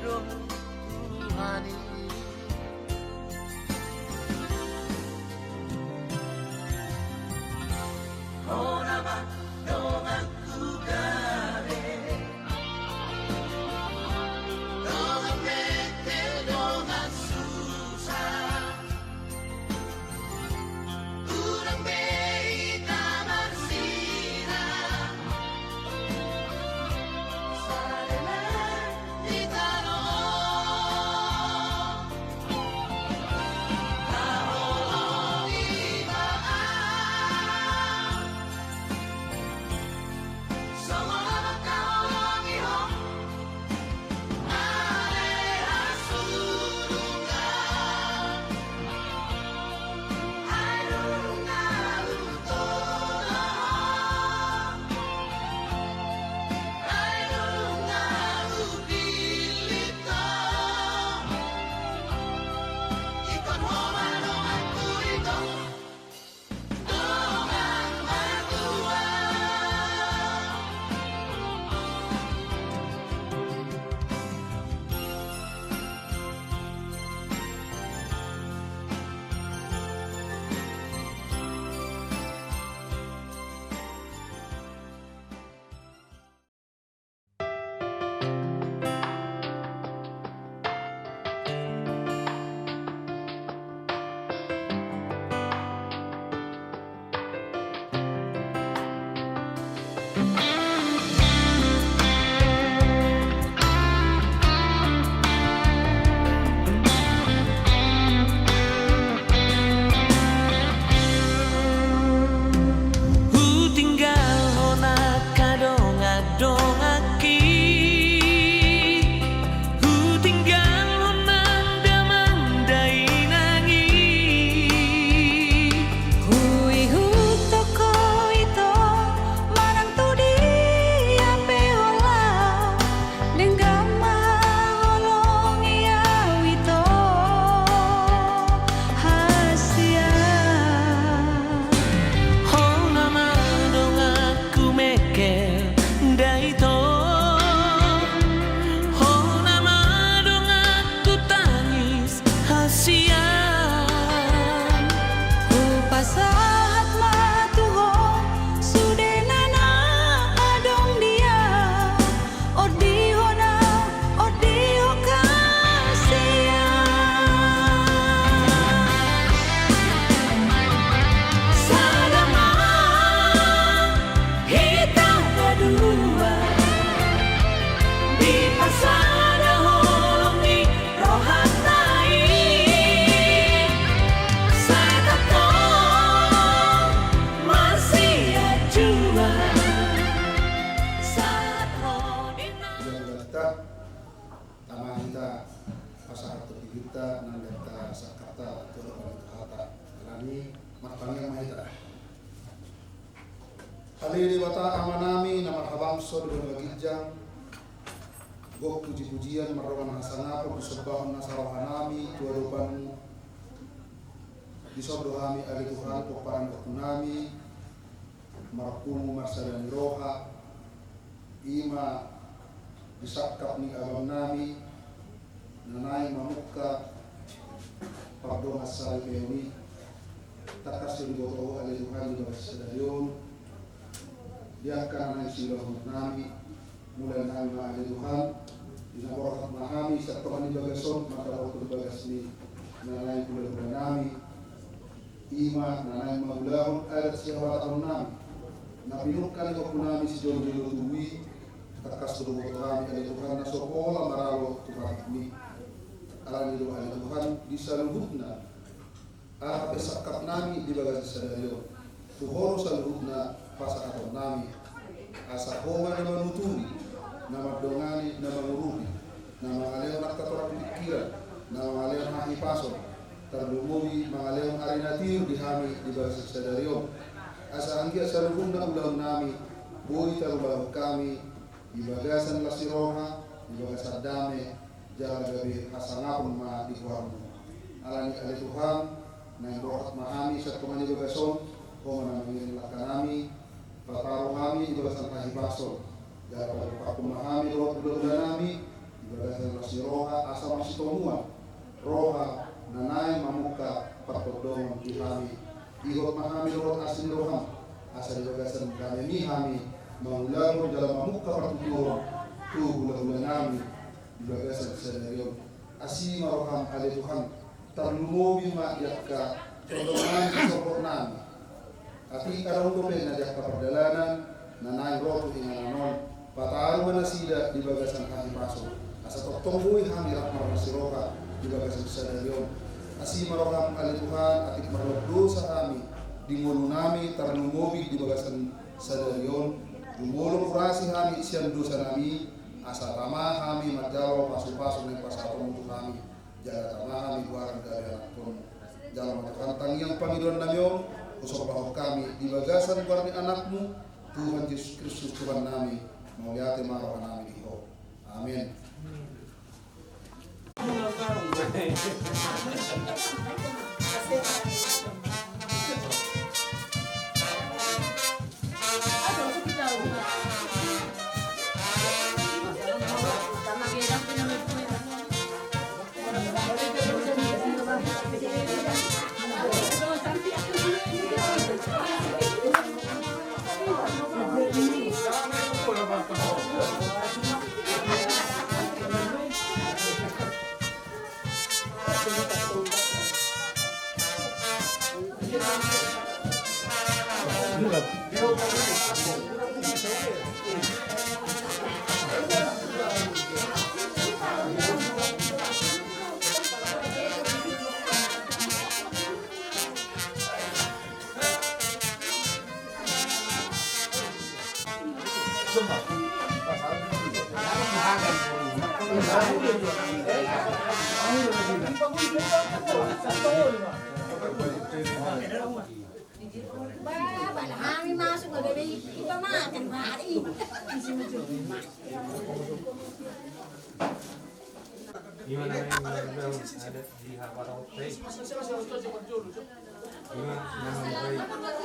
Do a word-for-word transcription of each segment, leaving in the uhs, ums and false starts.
Tuhan i. Hona ma donganku gabe, dongan mete, dongan susa. Hurang be hita marsilang, sada ma hita ro. Taholongi ma au, songon na mangkaholongi ho. Hutinggalhon angka dongan-donganki, hutinggalhon nang damang dainang i. Huihuthon ho ito manang tu dia pe ho laho, denggan ma haholongi au ito hasian. Hona ma donganku mengkel da ito, hona ma donganku tangis hasian. Hupasahat ma tu ho sude na naeng adong dia, ondihon au, ondihon hasian. Sada ma hita na dua, dipasada holong ni rohanta i. Sai tongtong marsianjuan, sahat ro di na. Ia, mula hita, tama hita pasahat tu diritta, nang hita sangkapta tu adopan ni Tuhanta. Alani, martangiang ma hita. Ale Debata Amanami na marhabangsa di banua ginjang, gok puji-pujian, mardongan hasangapon, disombahon nasa rohanami tu adopanMu. Dison do hami, ale Tuhan, pomparan ni ompunami, marpungu marsada ni roha, i ma di sangkap ni abangnami na naeng mamungka pardongansaripeon i. Tangkas do diboto Ho, ale Tuhan, di bagas sadari on, di angka na naeng siulahononnami. Mulai nami ma, ale Tuhan, di na borhat ma hami sian tonga ni bagas on mandapothon bagas ni na naeng hulahula nami, i ma na naeng mangulahon adat sihabatahonnami na pinungka ni ompunami sijolojolo tubu i. Tangkas do diboto hami, ale Tuhan, na so pola maralo tu patikMi. Alani do, ale Tuhan, di saluhutna aha pe sangkapnami di bagasan sadari on, tu Ho do saluhutna pasahatonnami. Asa Ho ma na manuturi, na mandongani, na mangurupi, na mangalehon angka torang ni pingkiran, na mangalehon hahipason, tarlumobi mangalehon ari na tiur di hami di bagasan sadari on. Asa anggiat saluhutna ulaonnami boi tarulahon hami di bagasan las ni roha, di bagasan dame, jala gabe hasangapon ma di goarMu. Alani, ale Tuhan, naeng borhat ma hami sian tonga ni bagas on, Ho ma na mangiring langkanami, pataru hami di bagasan hahipason, jala pajumpangkon ma hami dohot hulahulanami di Bagasan las ni roha asa marsitomuan roha na naeng mamungka partondongan di hami. Ihot ma hami dohot asi ni roham, asa di bagasan damemi hami mangulahon jala mamungka partuturon tu hulahula nami di bagasan sadari on. Asi ma roham ale Tuhan, tarlumobi ma di angka tondongan di sohot nami. Atik adong dope na di angka pardalanan na naeng ro tu inganan on, pataru ma nasida di bagasan hahipason, asa tongtong boi hami rap marlas ni roha di bagasan sadari on. Asi ma roham ale Tuhan, atik marlok dosa hami di ngolu nami, tarlumobi di bagasan sadari on. Jumolo hurasi hami sian dosa nami, asa tama hami manjalo pasupasu na nipasahatmu tu hami. Jala tama hami goaran gabe anakhon. Jalo ma Tuhan tangiang pangidoan nami on, husombahon hami di bagasan goar ni Anakmu, Tuhan Jesus Kristus Tuhan nami. Mauliate ma roha nami di Ho. Amen. Ima na naeng mangulahon adat di Haparaot i. Ima na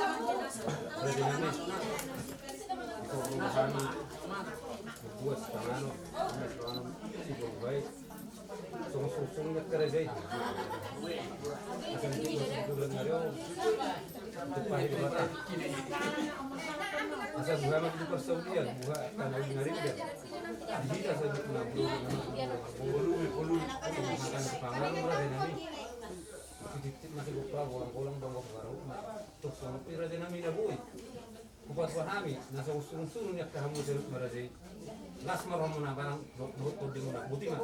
mambuat raja nami. Iko rumah kami. Buat panganon. Ima panganon si Bobai. Songon songon ni angka raja i. Asa di bulan ngari on. Tumpahi Debata. Asa buha ma di parsaulian, buha tano di ngarinda. Di hita saja puna bulu, bulu, bulu, makan panganon raja nami. Titip masih gopra, golang-golang, bangga baru. Tok songon pi raja nami na boi. Hupatua hami na so sungsun ni angka hamu salut ma raja i. Las ma rohamuna barang dohot tondimuna. Boti ma.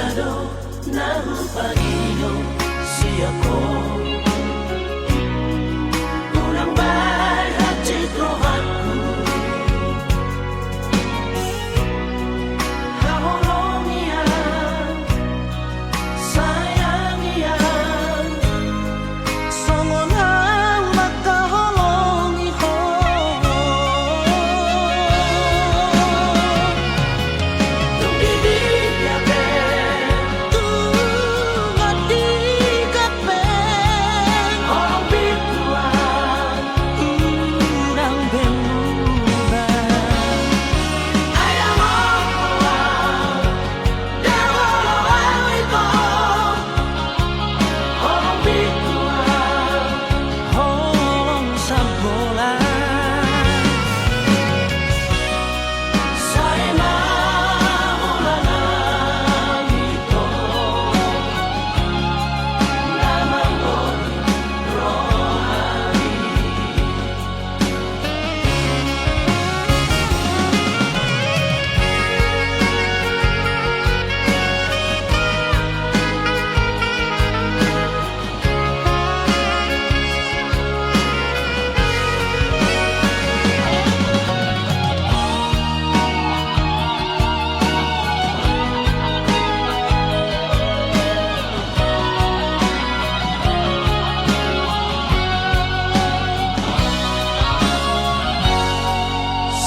Sada do na hupangido sian Ho. Unang bahen hansit rohangku. Haholongi au, sayangi au. Songon au mangkaholongi Ho. Dung di dia pe, tung andigan pe, holong bingku au, unang be mubang. Ai dang olo au, dang olo au ito.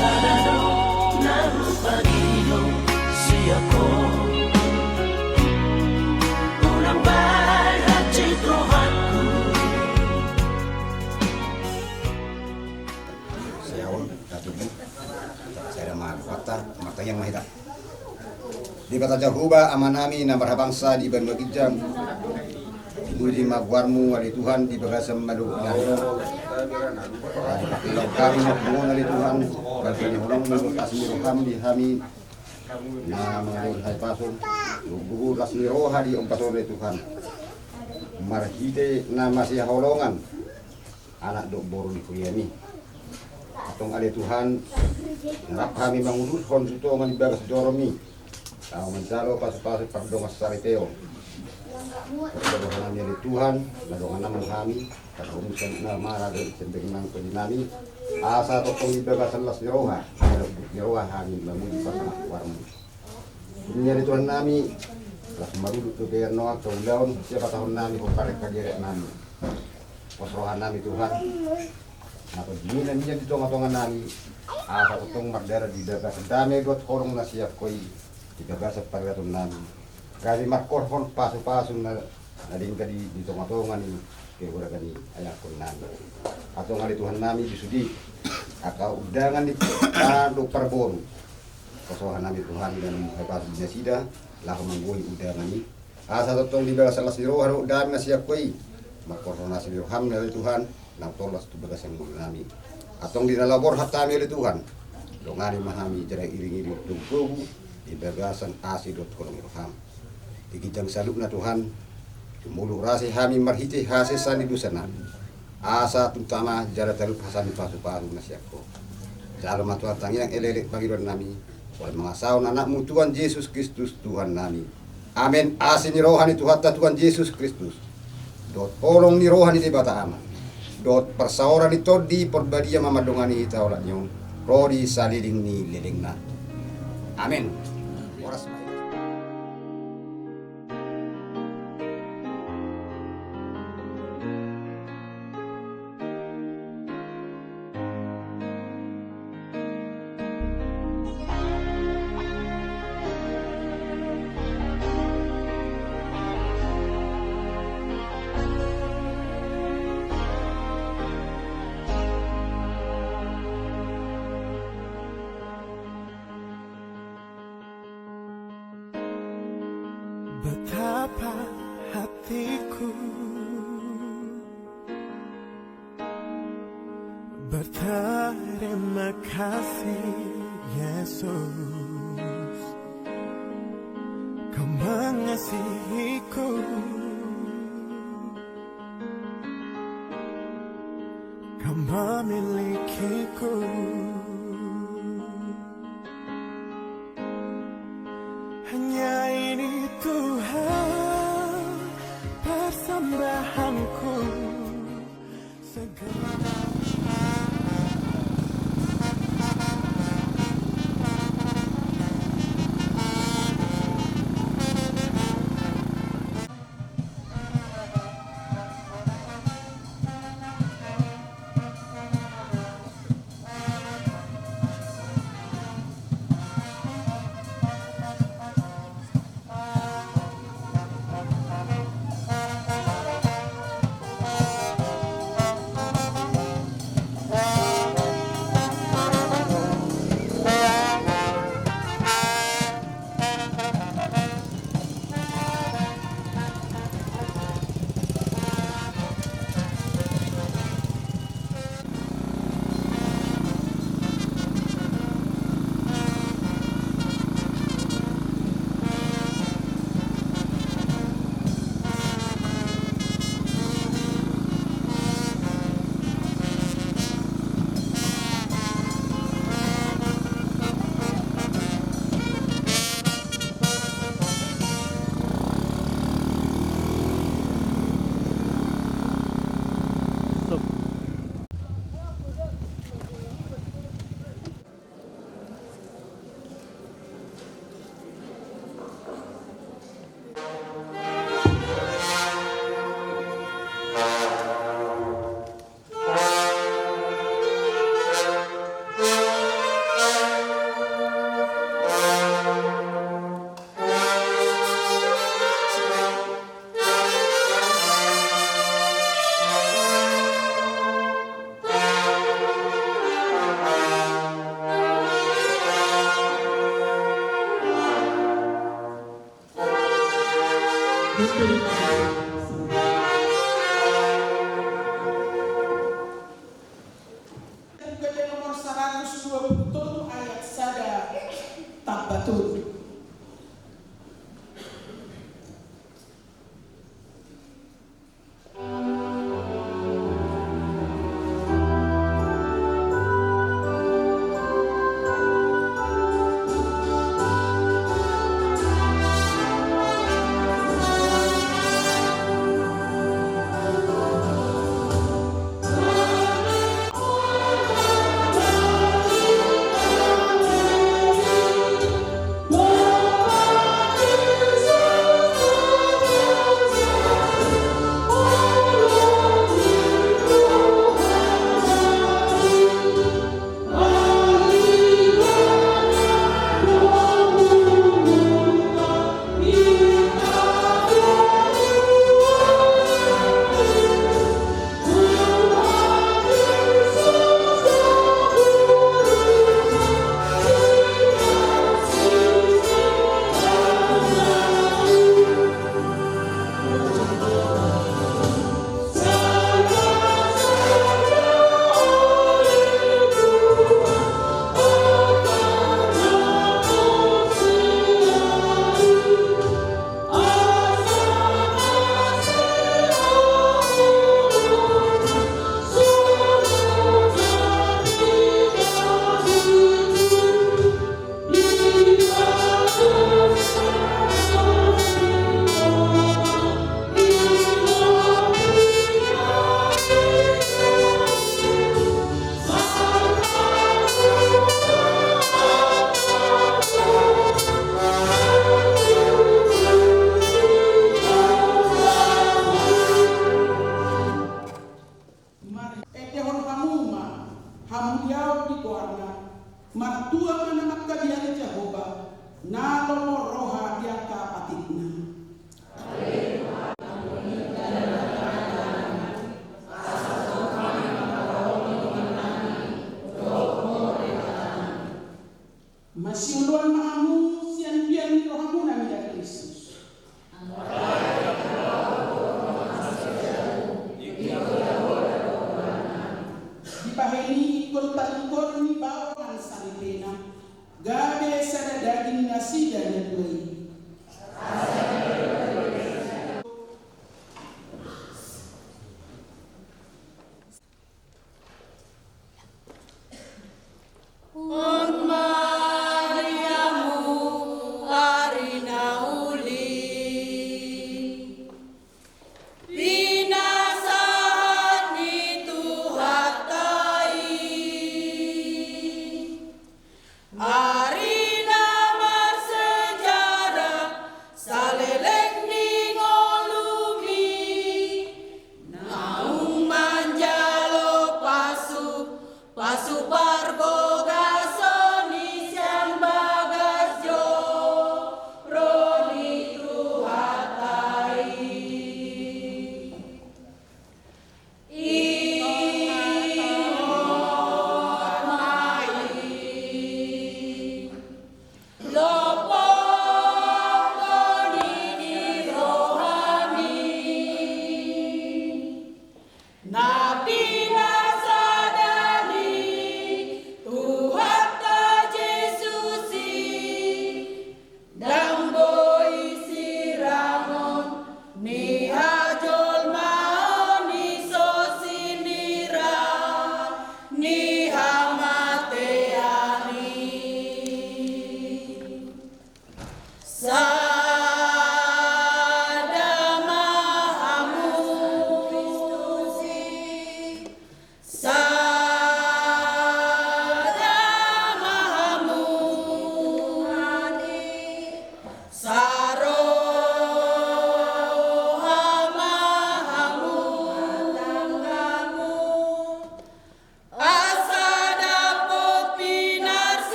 Sada do na hupangido sian Ho. Unang bahen hansit rohangku. Sai on, ratu. Sai da ma rohanta, martangiang ma hita. Debata Jahowa, Amanami na marhabangsa di banua ginjang. Puji ma goarmu ale Tuhan di bagasan manogot nami. Dipakilala hami ma punguan ale Tuhan, bagi ni holongmu dohot asi ni roham di hami. Na manggohi hahipason, gogo las ni roha di ombas on ale Tuhan. Marhite na masihaholongan. Anak dohot boru ni huriami. Antong ale Tuhan, rap hami manguduthon tu tonga ni bagas joromi. Laho manjalo pasupasu pardongansaripeon. Pardongansaripeon ale Tuhan, na dongananmu hami, tarlumobi na mara dohot sembeng nang podi nami. Asa tongtong di bagasan las ni roha, las ni roha hami mamuji pasahat goarmu. Ninna ale Tuhan nami, las marudut tu pernongan tu ulaon, siapa tahun nami, ho parek kagerek nami. Pos roha nami Tuhan. Na tondimina nian di tonga-tonga nami. Asa tongtong mardalan di bagasan dame dohot holong na sian Ho i. Di bagasan parilaton nami. Gabe markorhon pasu-pasu na, na denggan di, di tonga-tonga ni keluarga ni ayahkon nami. Antong ale Tuhan nami di sude. Angka undangan ni parboru. Pos roha nami Tuhan, di na hahipason di nasida, laho manggohi undangan i. Asa tongtong di bagasan las ni roha dohot dame na sian Ho i. Markorhon asi ni roham ale Tuhan, na tolhas tu bagasan ngolu nami. Antong di na laho borhat hami ale Tuhan. Dongani ma hami jala iring-iring togu-togu, di bagasan asi dohot holong ni roham. Di ginjang saluhutna Tuhan, tumundalhon hami marhite hasesaan ni dosa nami. Asa tung tama jala talup hasesaan ni pasu-pasu na sian Ho. Jalo ma Tuhan tangiang elek-elek pangidoan nami, huria mangasahon anakmu Tuhan Jesus Kristus Tuhan nami. Amen. Asi ni roha ni Tuhanta Tuhan Jesus Kristus. Dohot holong ni roha ni Debata Ama. Dohot parsaoran ni Tondi Porbadia ma mandongani hita olat ni on. Ro di saleleng ni lelengna. Amen. Horas ma. Betapa hatiku berterima kasih, Yesus, Kau mengasihiku. Kau memilikiku. Hanya ini Tuhan. Buku Ende nomor saratus dua pulu tolu ayat sada tamba tolu.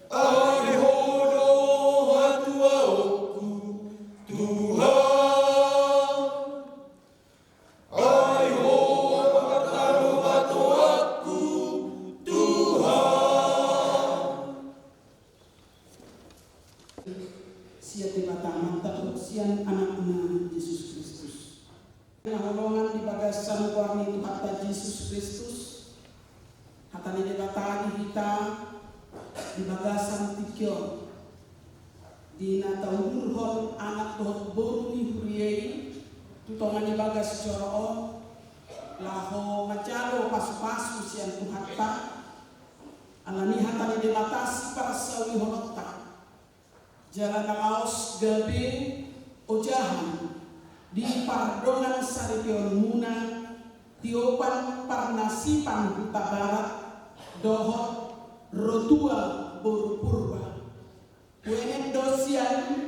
Ai Ho do hatuaonku, Tuhan. Ai Ho do hatuaonku, Tuhan. Sian Debata Amanta dohot sian Anakna Jesus Kristus. Na hinaholongan di bagasan goar ni Tuhanta Jesus Kristus, hata ni Debata di hita di bagasan tingki on, di na taudurhon anak dohot boru ni huria i tu tonga ni bagas joro on, laho manjalo pasupasu sian Tuhanta, ala ni hata ni Debata siparsaulihononta. Jala na laos gabe ojahan di pardongansaripeonmuna tiopan parnasipan Hutabarat dohot Rotua Boru Purba. Huenget do sian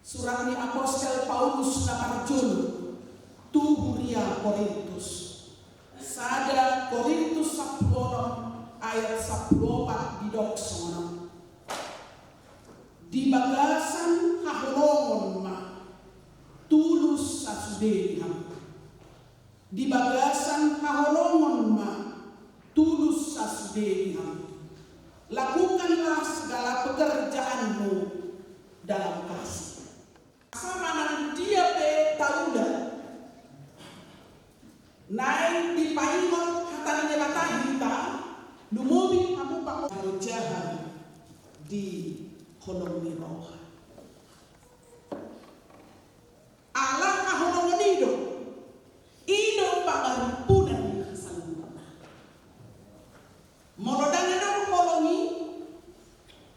surat ni apostel Paulus na parjolo tu huria Korintus. Sada Korintus sampulu onom ayat sampulu opat didok songon on. Di bagasan haholongon ma tulus sasude di hamu. Di bagasan haholongon ma tulus sasude di hamu. Lakukanlah segala pekerjaanmu dalam kasih. Asa manang dia pe taula, naeng dipaingot hata ni Debata hita, lumobi hamu pangoloan di holong ni roha. Ala haholongon i do, i do pangarumpunan ni hasaluhutna. Molo ndang adong holong i,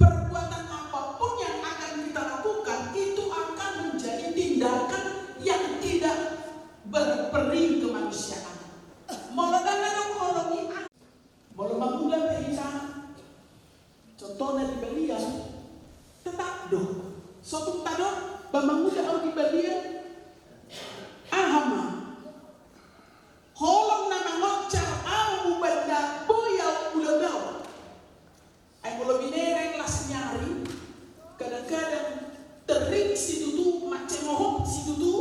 perbuatan apapun yang akan kita lakukan itu akan menjadi tindakan yang tidak berperi kemanusiaan. Molo ndang adong holong i, molo mangula pe hita, contohna di balian, tetap do. Sotung tadok, ba mangula au di balian, aha ma holong na mangonjar au, umbahen na boi au ulaon. Ai molo binereng las ni ari, kadang-kadang tering situtu, mansai mohop situtu,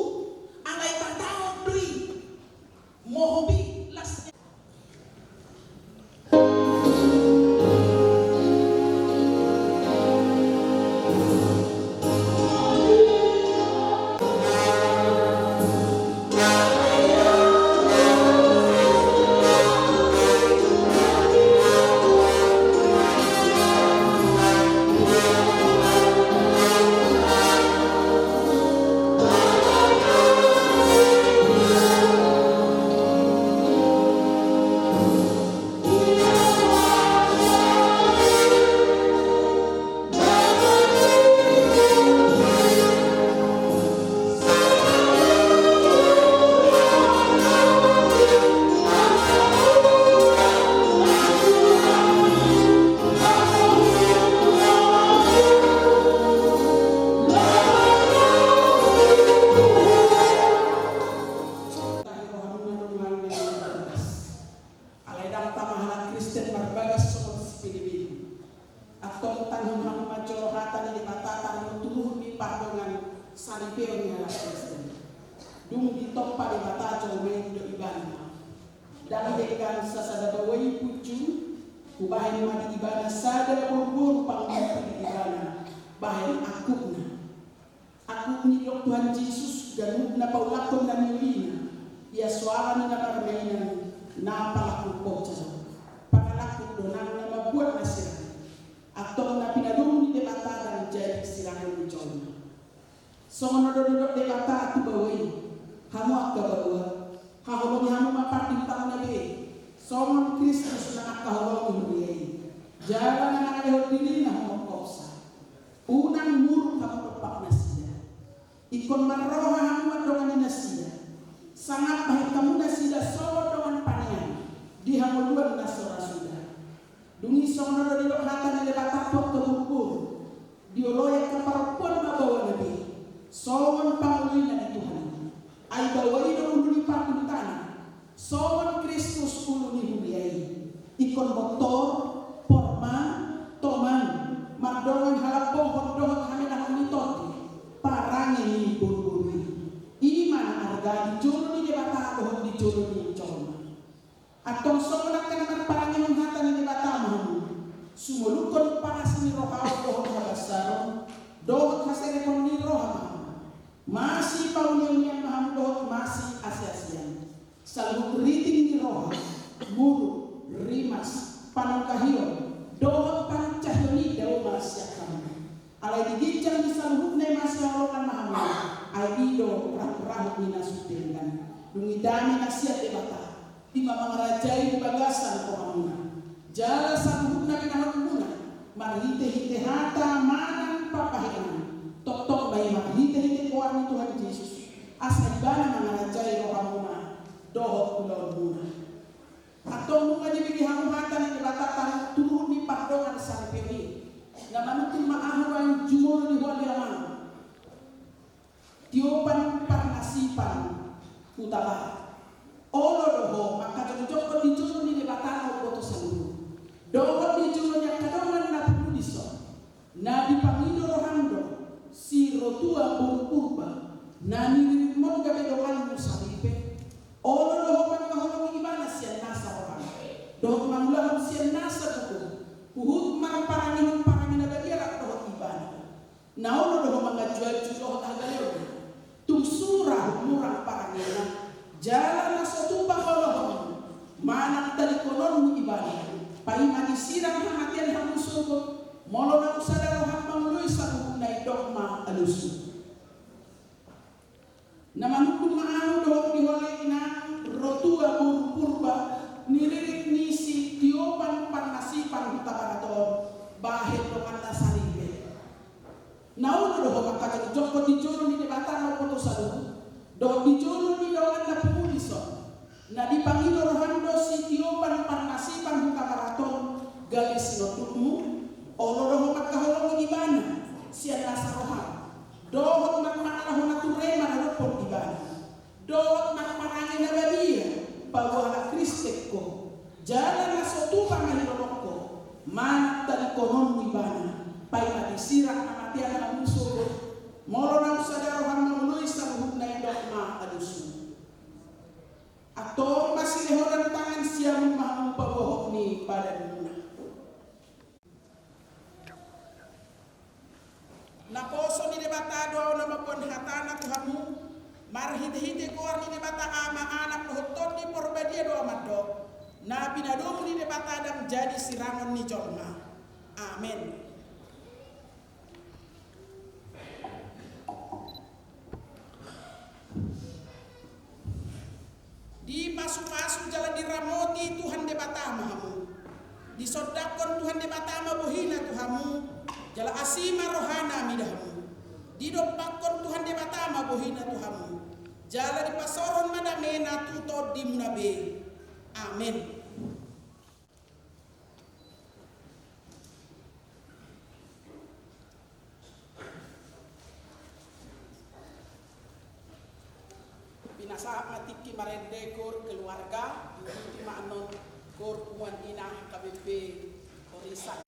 alai tataon do i, mohop i las ni ari. Alai ndang tama halak Kristen marbagas songon sipelebegu. Antong tanghon hamu ma jolo hata ni Debata, tanghon tuluhon ni pardongansaripeon ni halak Kristen. Dung ditompa Debata jolma i, didok Ibana, ndang denggan sasada baoa i punjung, hubahen ma di ibana sada boruboru panggupi di ibana bahen angkupna. Angkup ni didok Tuhan Jesus, ganup na paulakhon na niulina, ia so ala ni na marmainan, na palangkup poncah do. Pangalangkup do nang na mambuat na sirang. Antong na pinadomu ni Debata ndang jadi sirang ni jolma. Songon on do didok Debata tu baoa i, hamu angka baoa, haholongi hamu ma partingkianmuna be, songon Kristus na mangkaholongi huria i, jala na mangalehon dirina humongkopsa. Unang muruk hamu dompak nasida. Ingkon marroha hamu andorang i nasida. Sangap bahen hamu nasida songon dongan panean di hangoluan na so ra suda. Dung i songon on do didok hata ni Debata tu angka boruboru. Dioloi angka parompuan ma baoana be songon pangoloi na di Tuhan i. Ai baoa i do ulu ni partingkianna. Songon Kristus ulu ni huria i, ingkon bontor, porma, toman, jolo ni jolma. Antong songon angka na marparangehon hata ni Debata ma hamu, sumolukhon parasi ni roha dohot habasaron dohot haserepon ni roha ma hamu. Masipauneunean ma hamu dohot masiasiasian. Saluhut riting ni roha, muruk, rimas, panungkahion dohot panguncahion i dao ma sian hamu. Alai di ginjang ni saluhutna i masihaholongan ma hamu, ai i do rahut-rahut ni na so denggan. Dung i dame na sian Debata, i ma mangarajai di bagasan rohamuna. Jala saluhutna benahanmuna, marhite-hite hata manang pambahenan, tongtong ma i marhite-hite goar ni Tuhan Jesus, asa ibana mangarajai rohamuna dohot ulaonmuna. Antong nunga dibege hamu hata ni Debata taruhut turuhut ni pardongansaripeon i. Na manungkun ma ahu, baen jumolo di huali amang. Tiopan parnasipan hutabarat. Olo do ho mangkajongjonghon di jolo ni Debata na umboto saluhut, dohot di jolo ni angka dongan na pudi dison. Na dipangido roham do si Rotua boru Purba, na niriritmon gabe donganmu saripe. Olo do ho mangkaholongi ibana sian nasa roham, dohot mangulahon sian nasa gogo, huhut marparangehon parange na badia rap dohot ibana. Na olo do ho manganju-anju dohot hagaleonna, tung sura humurang parangena. Jala na so tupa holohonmu manang tadingkononmu ibana, paima disirang hamatean hamu sogot, molo naung sada roham mangoloi saluhutna, i dok ma alusmu. Na manungkun ma ahu dohot di huali inang Rotua boru Purba, niririt ni si Tiopan parnasipan hutabarat on, bahen donganna saripe. Na olo do ho mangkajongjonghon di jolo ni Debata na umboto saluhut, dohot di jolo ni dongan na pudi dison. Na dipangido roham do si Tiopan parnasipan hutabarat on gabe sinondukmu. Olo do ho mangkaholongi ibana sian nasa roham, dohot manghalashon na ture maradophon ibana, dohot marparange na badia, paboa halak Kristen ho. Jala na so tupa ma hinolong ho, manang tadingkononmu ibana, paima disirang hamatean hamu sogot, molo naung sada roham mangoloi saluhutna, i dok ma alusmu. Antong masilehonan tangan siamun ma hamu paboahon ni badanmuna. Naposo ni Debata do ahu na mamboan hatana tu hamu, marhite-hite goar ni Debata Ama, Anak dohot Tondi Porbadia do ahu mandok, na pinadomu ni Debata ndang jadi sirangon ni jolma. Amen. Dipasupasu jala diramoti Tuhan Debata ma hamu. Disondangkon Tuhan Debata ma bohina tu hamu, jala asi ma rohana mida hamu. Didompakkon Tuhan Debata ma bohina tu hamu, jala dipasaorhon ma damena tu tondimuna be. Amen. Pinasahat ma tingki marende koor keluarga, diikuti ma annon koor punguan ina H K B P Horisan.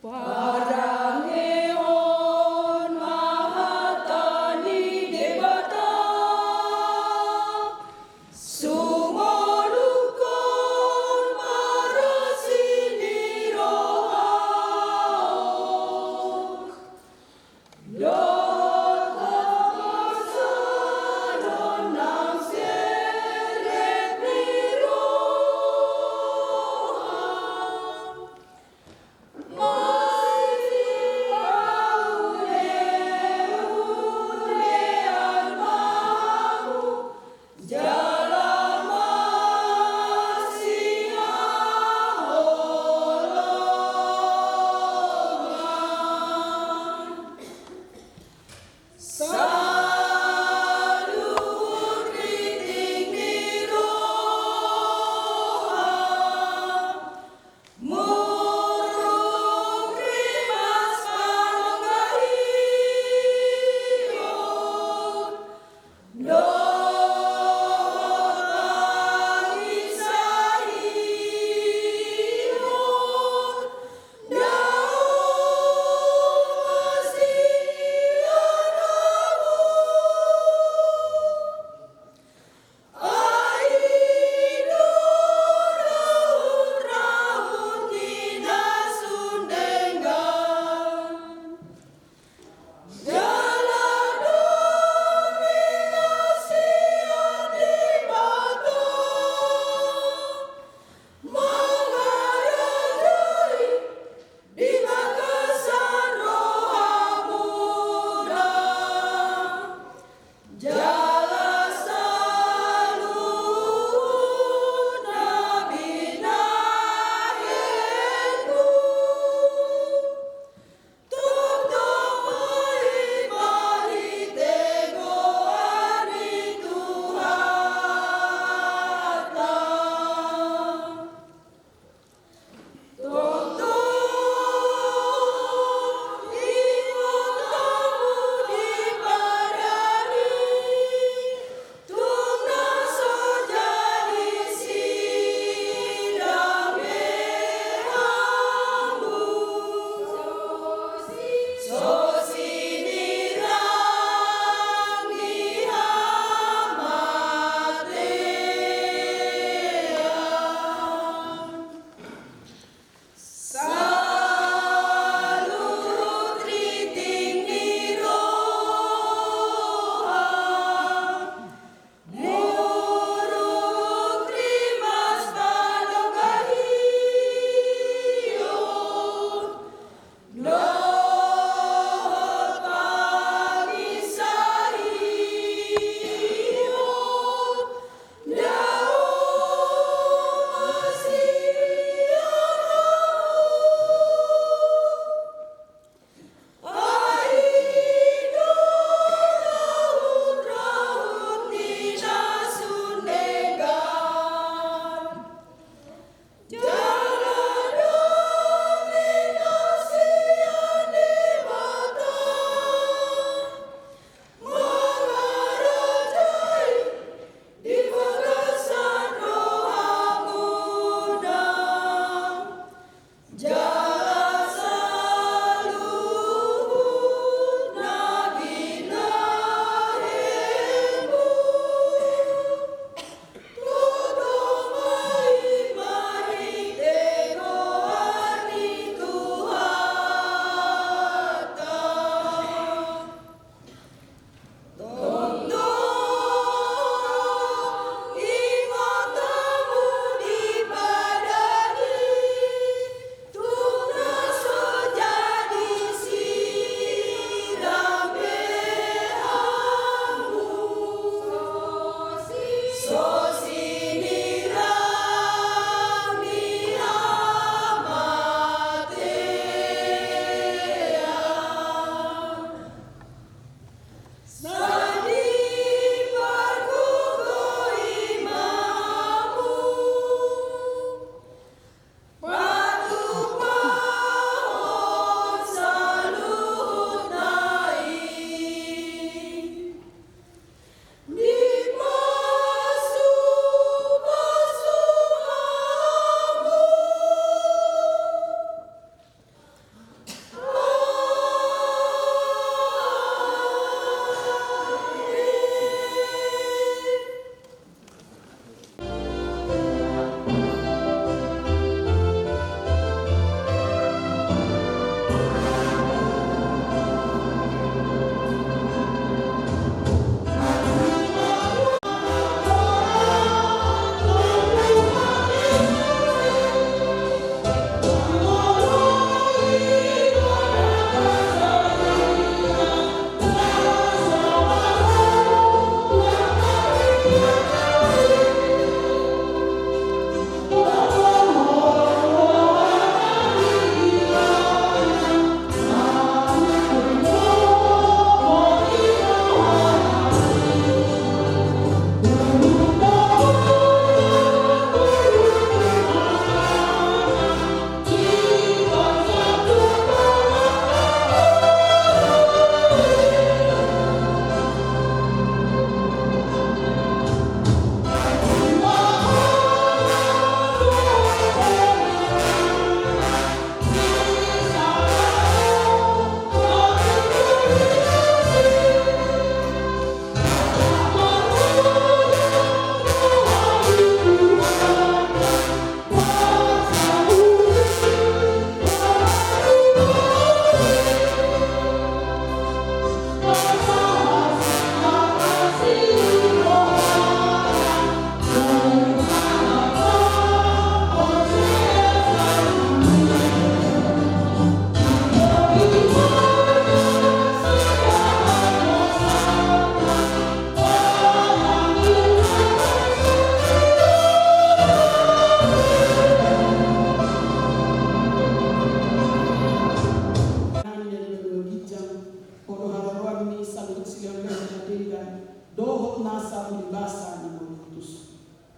Parangehon ma hata ni Debata, sumolukhon ma rasi ni rohamu.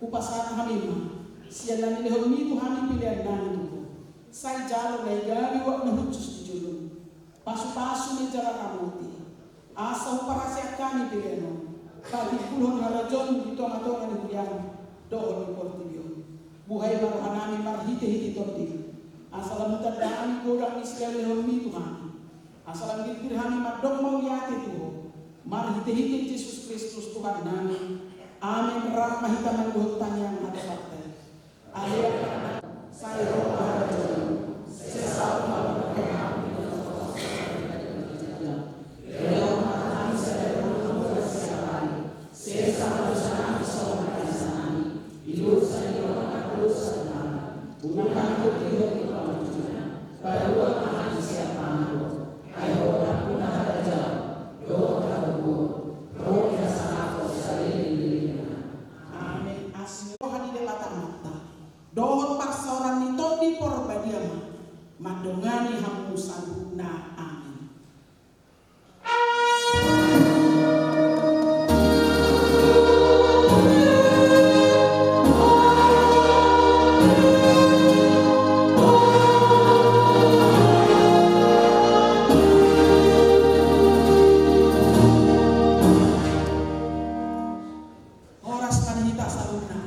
Hupasahat hami ma sian na nilehonmi tu hami pelean nami tu Ho. Sai jalo na i gabe uap na hushus di jolom. Pasupasu ma i jala ramoti, asa huparhaseang hami pelean on patimbulhon harajaon di tongatonga ni huriam dohot di portibi on. Buhai ma roha nami marhitehite Tondim, asa lam hutanda hami godang ni silehonmi tu hami, asa lam girgir hami mandok mauliate tu Ho marhitehite Jesus Kristus Tuhan nami. Amen. Rap ma hita manggohon tangiang hata partai. Ale Ama, sai ro ma harajaonmu, sesa ma sesa ma dosa nami songon na dosa nami di dosa ni hita na dosa nami. Unang hami togihon tu pangunjunan, palua ma hami sian pangago. Ai Ho do nampuna harajaon dohot hagogoon dohot hasangapon saleleng ni lelengna. Amen. Asi ni roha ni Debata Amanta dohot parsaoran ni Tondi Porbadia ma mandongani hamu saluhutna. Amen. Horas ma di hita saluhutna.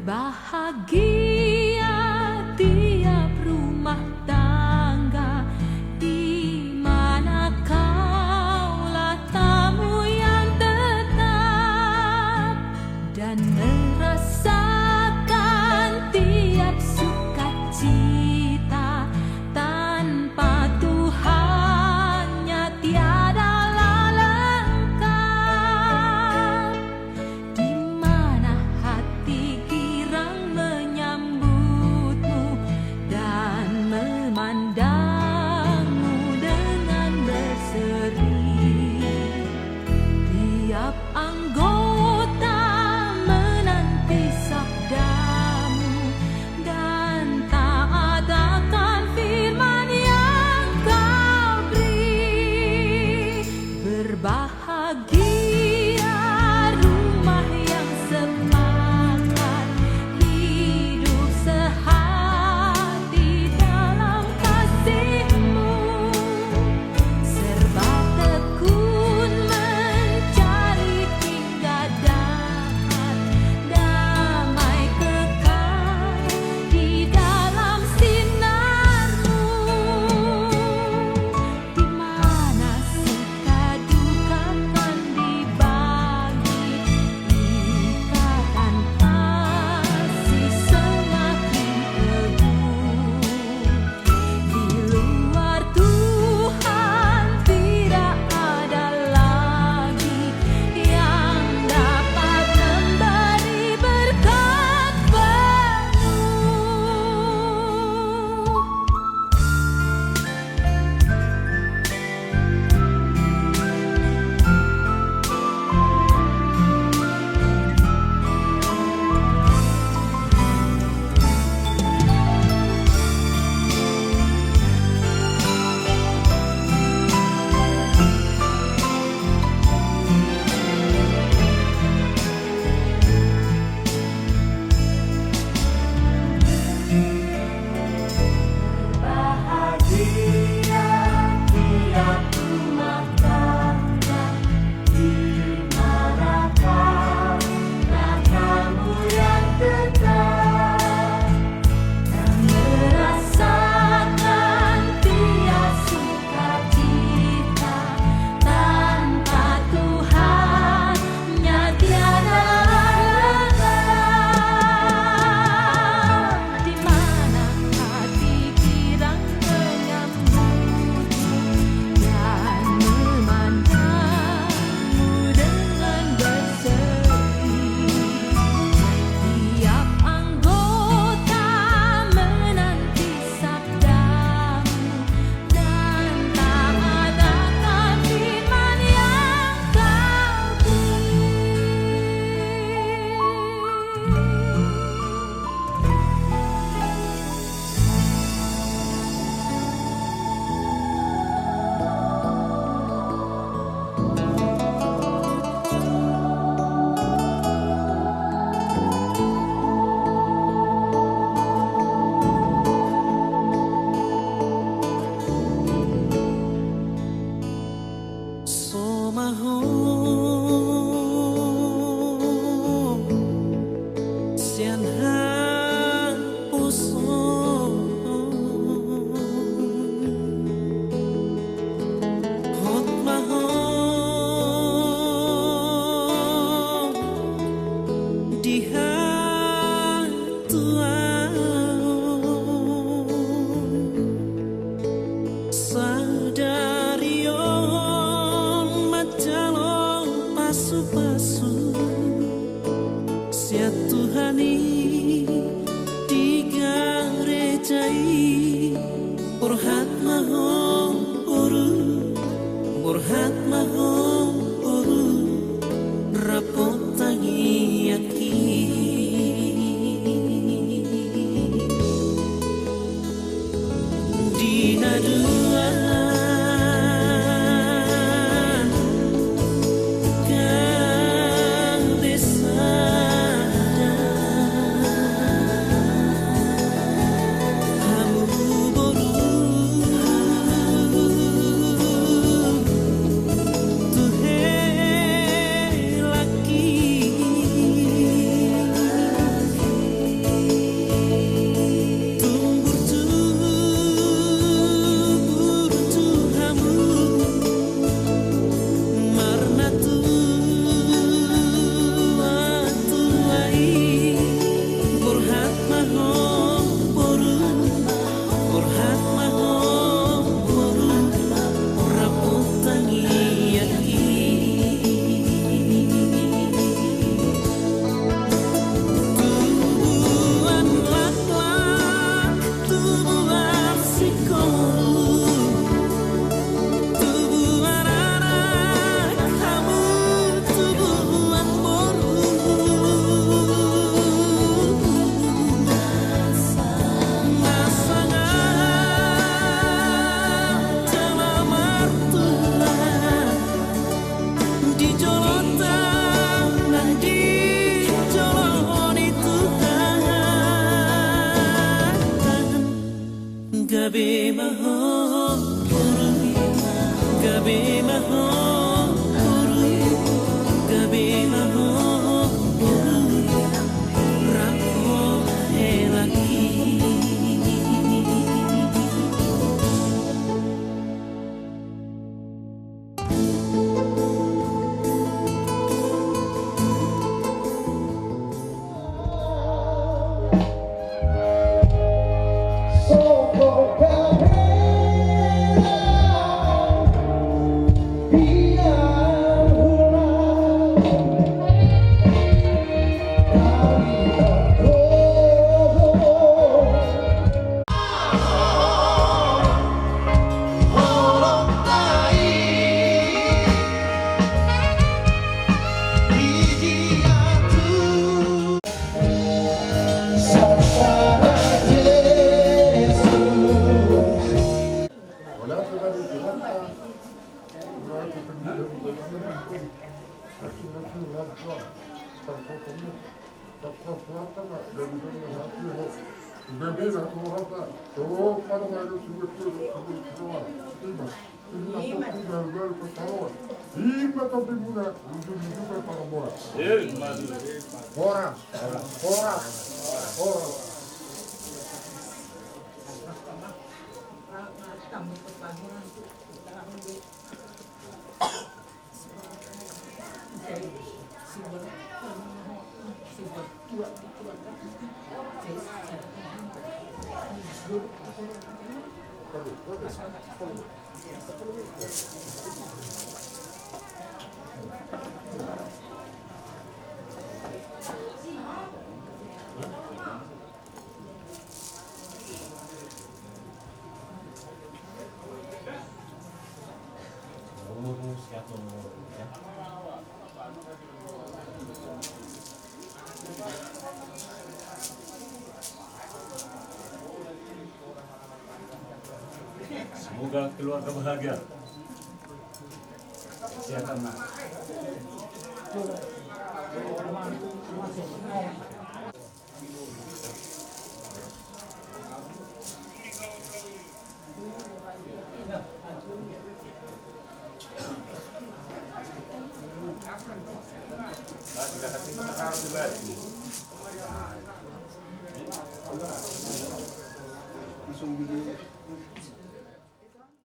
Bahagia tiap rumah tangga di mana kaulah tamu yang tetap dan merasakan tiap sukacita tanpa Tuhannya tiadalah lengkap. Di mana hati girang menyambutmu dan memandangmu dengan berseri. Tiap anggota menanti sabdamu dan taat akan firman yang kau beri. Berbahagia rumah yang sepakat hidup sehati dalam kasihmu. Serba tekun mencari hingga dapat damai kekal di dalam sinarmu. Di mana suka duka kan dibagi, ikatan kasih semakin teguh. Di luar Tuhan tidak ada lagi yang dapat memberi berkat penuh. Bahagia tiap rumah tangga di mana kaulah tamu yang tetap dan merasakan tiap sukacita. Tanpa Tuhannya tiada lengkap. Di mana hati girang menyambutmu dan memandangmu dengan berseri. Tiap anggota menanti sabdamu dan taat akan firman yang kau beri. So mahom sian haposoon, hot mahom di hatuaon. Sadari on manjalo pasupasu sian Tuhan i di gareja i. Borhat mahom boru, borhat mahom boru, rap tangiangki. Di na dua gabe sada, hamu boru tu Horas, horas, horas. Semoga keluarga bahagia. Sehat, Mak.